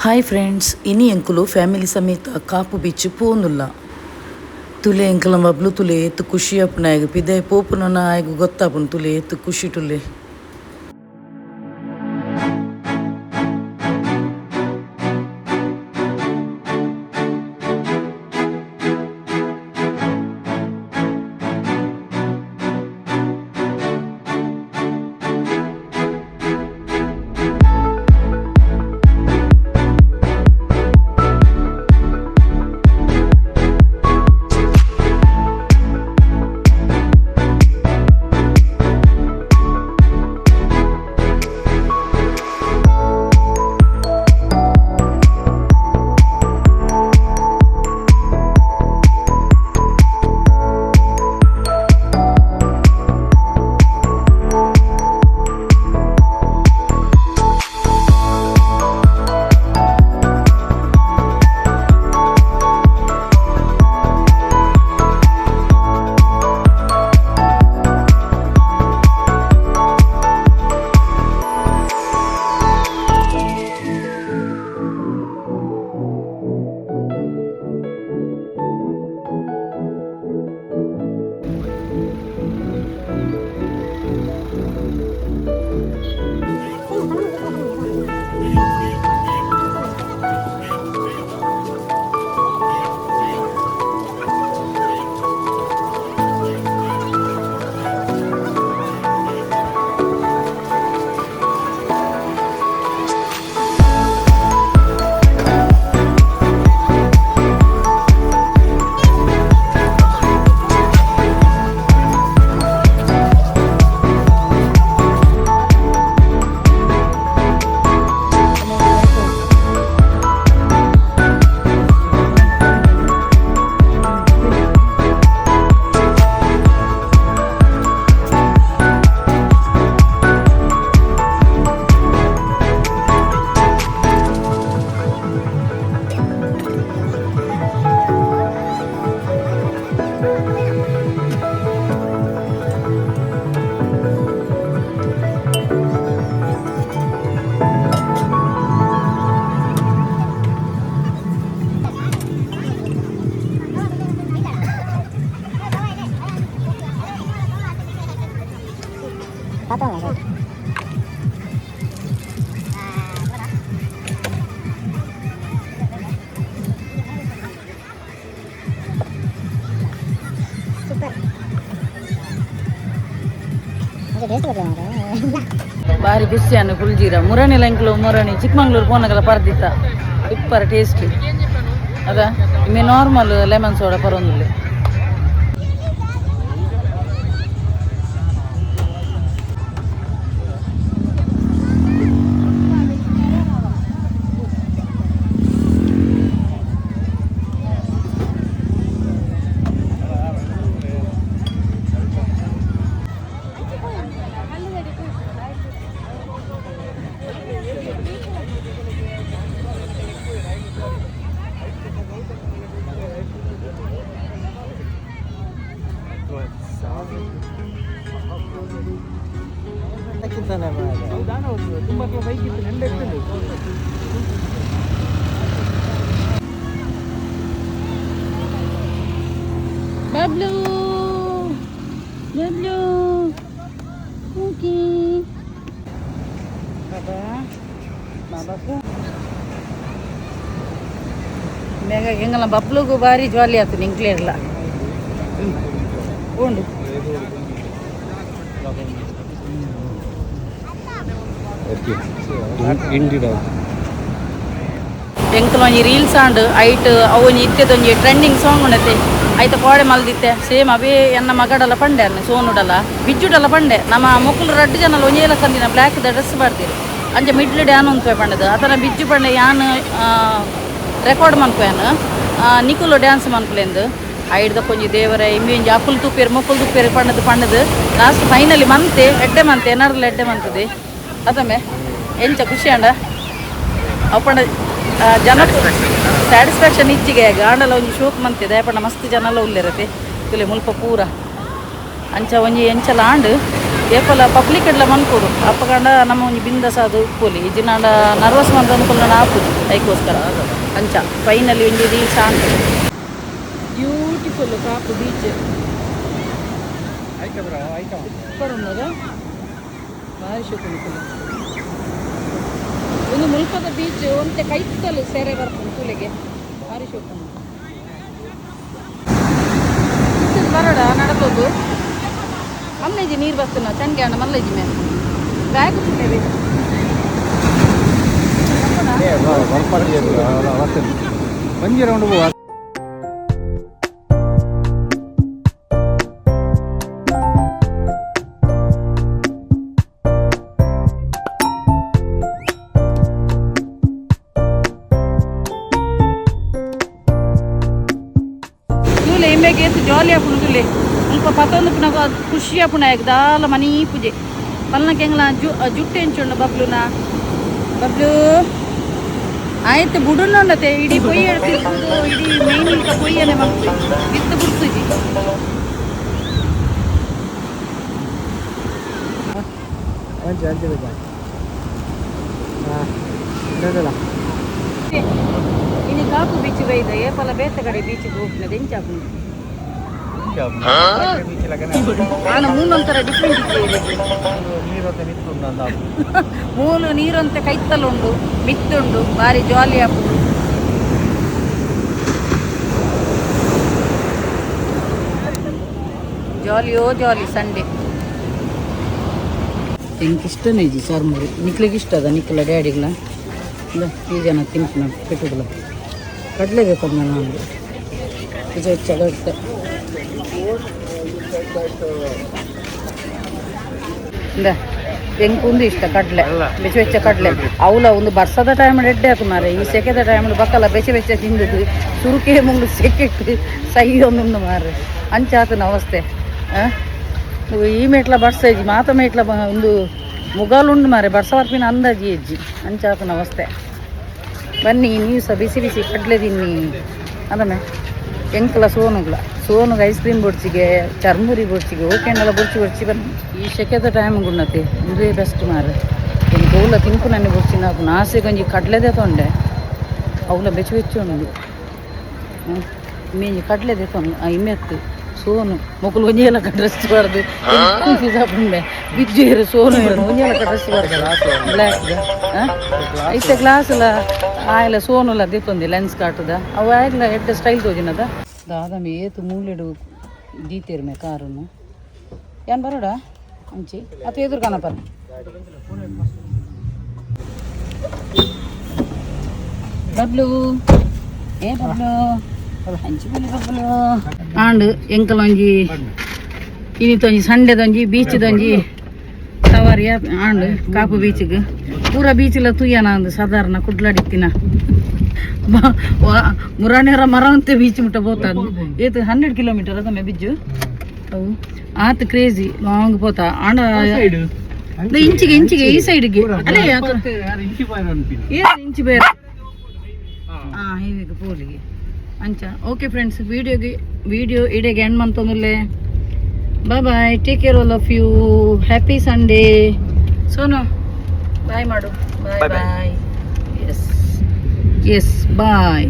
Hi friends, ಇನಿ ಎಂಕುಲು family ಸಮೇತ ಕಾಪು ಬೀಚ್ ಪೋಂದುಲ್ಲ. ತುಲೆ ಎಂಕಲ ಬಬ್ಲು ತುಲೆ ಏತ್ ಖುಷಿ ಆಪುನ ಪಿದೆ ಪೋಪುನ ಆಯ್ಗ್ ಗೊತ್ತಾಪುಂಡು ತುಲೆ ಏತ್ ಖುಷಿ ತುಲೆ. ಬಾರಿ ಖುಷಿಯನ್ನು ಕುಲ್ಜೀರ ಮುರಣಿ ಎಂಕ್ಲು ಮುರಣಿ ಚಿಕ್ಕಮಂಗ್ಳೂರು ಪೋನಗಲ ಪರ್ದಿತ್ತ ಸೂಪರ್ ಟೇಸ್ಟ್ ಅದ. ಇಮ್ಮೆ ನಾರ್ಮಲ್ ಲೆಮನ್ ಸೋಡಾ ಪರೊಂದುಲ್ಲೆ. Bablu! Bablu! Okay. Baba. Baba. ಮೇಗ ಎಂಗಲ ಬಬ್ಲುಗು ಬಾರಿ ಜಾಲಿ ಆತು ನಿಂಕ್ಲೇರ್ಲ ಉಂಡು. ಎಂಕಲ ಒಂಜಿ ರೀಲ್ಸ್ ಆಂಡ್ ಐಟ್ ಅವು ಒಂಜಿ ಇತ್ತೆದೊಂಜಿ ಟ್ರೆಂಡಿಂಗ್ ಸಾಂಗ್ ಉಂಡತೆ ಐತ ಪಾಡೆ ಮಲ್ದಿತ್ತೆ ಸೇಮ್ ಅವೇ ಎನ್ನ ಮಗಡಲ ಪಂಡೆ ಅನ್ನ ಸೋನುಡಲ ಬಿಜ್ಜುಡಲ ಪಂಡೆ ನಮ್ಮ ಮೊಕ್ಕಲು ರಡ್ಡು ಜನಲ ಒಂಜೇಲ ಕಂದಿನ ಬ್ಲ್ಯಾಕ್ ದ ಡ್ರೆಸ್ ಬಾಡ್ದಿರು ಅಂಚ ಮಿಡ್ಲ್ ಡ್ಯಾನ್ ಉಂತುವೆ ಪಂಡದು ಆತನ ಬಿಜ್ಜು ಪಂಡೆ ಯಾನ್ ರೆಕಾರ್ಡ್ ಮನ್ಪುವೆನ್ ನಿಕುಲು ಡ್ಯಾನ್ಸ್ ಮನ್ಪುಲೆಂದು ಐಡ್ದ ಕೊಂಜಿ ದೇವರ ಇಂಬಿ ಒಂಜಿ ಅಕುಲು ತೂಪೇರು ಮೊಕ್ಕಲು ತೂಪೇರು ಪಂಡದು ಪಂಡದು ಲಾಸ್ಟ್ ಫೈನಲಿ ಮಂತೆ ಎಡ್ಡೆ ಮಂತೆ ಏನಾರ್ಲ ಎಡ್ಡೆ ಮಂತದೆ ಅದಮ್ಮೆ ಎಂಚ ಖುಷಿ ಅಂಡ ಅವು ಜನ ಸ್ಯಾಟಿಸ್ಫ್ಯಾಕ್ಷನ್ ಇಜ್ಜಿಗೆ ಆಂಡಲ ಒಂಜಿ ಶೋಕ್ ಮಂತೆ ದಯಪಂಡ ಮಸ್ತ್ ಜನಲ ಉಲ್ಲೆರತೆ ತುಲೆ ಮುಲ್ಪ ಪೂರ ಅಂಚ ಒಂಜಿ ಎಂಚಲ ಆಂಡ್. ಏಪಲ ಪಬ್ಲಿಕ್ ಎಡ್ಲ ಮನ್ಪೊಡು ಅಪ್ಪಗಂಡ ನಮ್ಮ ಒಂಜಿ ಬಿಂದಸ ಅದು ಉಪ್ಪೊಲಿ ಇಜ್ಜಿನಾಂಡ ನರ್ವಸ್ ಮಂತ ಅನುಕೂಲ ಆಪುಜಿ ಐಕೋಸ್ಕರ. ಅಂಚ ಫೈನಲಿ ಒಂಜಿ ರೀಲ್ಸ್ ಆಂಡ್. Beautiful Kapu beach. ಸೂಪರ್ ಉನ್ನದ, ಭಾರಿ ಶೋಕುಂಡು. ಒಂದು ಮುಲ್ಪದ ಬೀಚ್ ಒಂತೆ ಕೈತಲು ಸೆರೆ ಬರ್ಪುಂಡು ತೂಲೆಗೆ, ಭಾರಿ ಶೋಕುಂಡು. ಬರೋಡ ನಡತೋದು ಮಲ್ಲೇಜಿ ನೀರು ಬರ್ತನ ಚಂಗೆ ಅಣ್ಣ ಮಲ್ಲೇಜಿ ಮೇಲೆ ಬ್ಯಾಗ್ ತಿನ್ನೇವೆ. ಒಂಜಿ ರೌಂಡ್ ಪೋವ. ತೂಲೆ ಇಂಬೆಗೆ ಏತು ಜಾಲಿ ಆಪುಂಡು ತೂಲೆ. ಮುಲ್ಪ ಪತೊಂದು ಪುನಗ ಖುಷಿ ಆಪುಂಡು ಆಯ್ಕ್ ದಾಲ ಮನೀ ಪೂಜೆ ಪಲ್ನ ಕೆಂಗ್ಲ ಜು ಜುಟ್ಟು ಎಂಚುಂಡು ಬಬ್ಲುನ. ಬಬ್ಲು ಆಯ್ತು ಬುಡುನುಂಡತೆ ಇಡೀ ಪೊಯ್ಯ ತಿರ್ಗುದು ಇಡೀ ಮೇನ್ ಇಲ್ಕ ಪೊಯ್ಯನೆ ಮಲ್ಪು ಬಿತ್ತು ಬುಡ್ಸುಜಿ. ಅಂಚೆ ಅಂಚೆ ಬೇಕಾ? ಹಾಂ, ಇಲ್ಲ. ಇನಿ ಕಾಪು ಬೀಚ್ ಬೈದ ಏಪಲ ಬೇತೆ ಕಡೆ ಬೀಚಿಗೆ ಹೋಗ್ತದೆ ಎಂಚಾಪುಂಡು? ಆನ ಮೂನೊಂಥರ ಡಿಫ್ರೆಂಟ್ ಇತ್ತು. ನೀರೊಂತೆ ಮಿತ್ತುಂಡು. ಮೂಲು ನೀರಂತೆ ಕೈತಲುಂಡು, ಮಿತ್ತುಂಡು, ಭಾರಿ ಜಾಲಿ ಆಪುಂಡು. ಜಾಲಿಯೋ ಜಾಲಿ ಸಂಡೇ. ಎಂಕ್ ಇಷ್ಟನೇ ಇಜ್ಜಿ ಚರ್ಮುರಿ. ನಿಕ್ಲಿಗೆ ಇಷ್ಟ ಅದ? ನಿಕ್ಕಲ ಡ್ಯಾಡಿಗ್ಲ ಇಲ್ಲ. ಈ ಜನ ತಿನ್ಪುನ ಪೆಟ್ಟುಗುಲ ಕಡಲೆ ಬೇಕು ನಾನು ಹೆಚ್ಚ ಹೆಚ್ಚಾಗುತ್ತೆ. ಇಂದ ಎಂಕ್ ಇಷ್ಟ ಕಡಲೆ, ಬೆಚ್ಚ ಬೆಚ್ಚ ಕಡಲೆ. ಅವಲ ಒಂದು ಬರ್ಸದ ಟೈಮ್ ಎಡ್ಡೆ ಆತು ಮಾರೆ. ಈ ಸೆಕೆದ ಟೈಮ್ ಬಕ್ಕಲ ಬೆಚ್ಚ ಬೆಚ್ಚ ತಿಂದದ್ದು ಸುರುಕೆ ಮುಂಡು ಸೆಕೆಟ್ಟು ಸೈ ಒಂದೊಂದು ಮಾರೆ. ಅಂಚಾತನ ಅವಸ್ಥೆ. ಆ? ಈ ಮೇಟ್ಲ ಬರ್ಸ ಇಜ್ಜಿ ಮಾತ ಮೇಟ್ಲ ಒಂದು ಮುಗಾಲುಂಡು ಮಾರೆ. ಬರ್ಸ ಬರ್ಪಿನ ಅಂದಾಜಿ ಹೆಜ್ಜಿ, ಅಂಚಾತನ ಅವಸ್ಥೆ. ಬನ್ನಿ, ನೀವು ಸಹ ಬಿಸಿ ಬಿಸಿ ಕಡಲೆ ತಿನ್ನಿ. ಅದನ್ನೇ ಎಂಕಲ ಸೋನುಗ್ಲ ಸೋನುಗ ಐಸ್ ಕ್ರೀಮ್ ಬೊಡ್ಚಿಗೆ, ಚರ್ಮುರಿ ಬೊಡ್ಚಿಗೆ, ಓಕೆಂಡಲ ಬೊಡ್ಚಿ ಬೊಡ್ಚಿ ಬನ್ನಿ. ಈ ಸೆಕೆದ ಟೈಮ್ ಗುಣ್ಣತಿ ಉಂದೇ ಬೆಸ್ಟ್ ಮಾರೆ. ಎಂಕ್ ಓಲ ತಿನ್ಪು ನನ್ನೆ ಬೊಡ್ಚಿ ನಾಕು ನಾಸೆ ಒಂಜಿ ಕಡಲೆದೆ ತೊಂಡೆ. ಅವಲ ಬೆಚ್ಚ ಬೆಚ್ಚ ಉಂಡು. ಇಮ್ಮೆಂಜಿ ಕಡಲೆ ದೆತೊಂಡು ಇಮ್ಮೆತ್ತು ಸೋನು ಮೊಕುಲು ಒಂಜೇಲಕ ಡ್ರೆಸ್ ಬಾರ್ದು ಕನ್ಫ್ಯೂಸ್ ಆಪುಂಡೆ. ಬಿಜ್ಜು ಇರು ಸೋನು ಇರು ಒಂಜೇಲಕ ಡ್ರೆಸ್ ಬಾರ್ದು ಬ್ಲ್ಯಾಕ್. ಇತ್ತೆ ಗ್ಲಾಸ್ ಲ ಆಯಲ ಸೋನುಲ ದೆತ್ತೊಂದಿ ಲೆನ್ಸ್ ಕಾಟುದ ಅವು ಆಯ್ಲ ಎಡ್ಡೆ ಸ್ಟೈಲ್ ತೋಜಿನದ. ದಾದಮ ಏತು ಮೂಲೆಡು ದೀತೇರು ಮೇ ಕಾರುನು. ಏನ್ ಬರೋಡ ಅಂಚಿ ಅತ್ತ ಎದುರು ಕಾಣಪರ. ಬಬ್ಲು, ಏ ಬಬ್ಲು, ಅಂಚಿ ಬನ್ನಿ ಬಬ್ಲು. ಆಂಡ್ ಎಂಕಲ್ ಒಂಜಿ ಇನಿತೊಂಜಿ ಸಂಡೆದೊಂಜಿ ಬೀಚ್ದೊಂಜಿ ಸವಾರಿ ಆಂಡ್ ಕಾಪು ಬೀಚ್ಗೆ. ಪೂರ ಬೀಚ್ಲ ತೂಯನ ಅಂದು ಸಾಧಾರಣ ಕುಡ್ಲಾಡಿತ್ತಿನ ಮುರಾನೇರ ಮರವಂತೆ ಬೀಚ್ ಮುಟ್ಟ ಪೋತ. ಏತು 100 ಕಿಲೋಮೀಟರ್ ಅದಮ್ಮ ಬಿಜ್ಜು ಅವು. ಆತ್ ಕ್ರೇಜಿ ಲಾಂಗ್ ಪೋತ ಆಂಡ ಇಂಚಿಗೆ ಇಂಚಿಗೆ ಈ ಸೈಡ್ಗೆ ಅಲ್ಲೇ ಏನ್ ಇಂಚಿ ಬೇರೆ ಹೈವೇಗೆ ಪೋಲಿಗೆ ಅಂಚ. ಓಕೆ ಫ್ರೆಂಡ್ಸ್, ವಿಡಿಯೋಗೆ ವಿಡಿಯೋ ಇಡೆಗೆ ಎಂಡ್ ಮಂತೊಂದುಲ್ಲೆ. Bye bye, take care all of you, happy Sunday. Sonu, bye ಮಾಡು. Bye. Bye bye. Bye. S S, bye.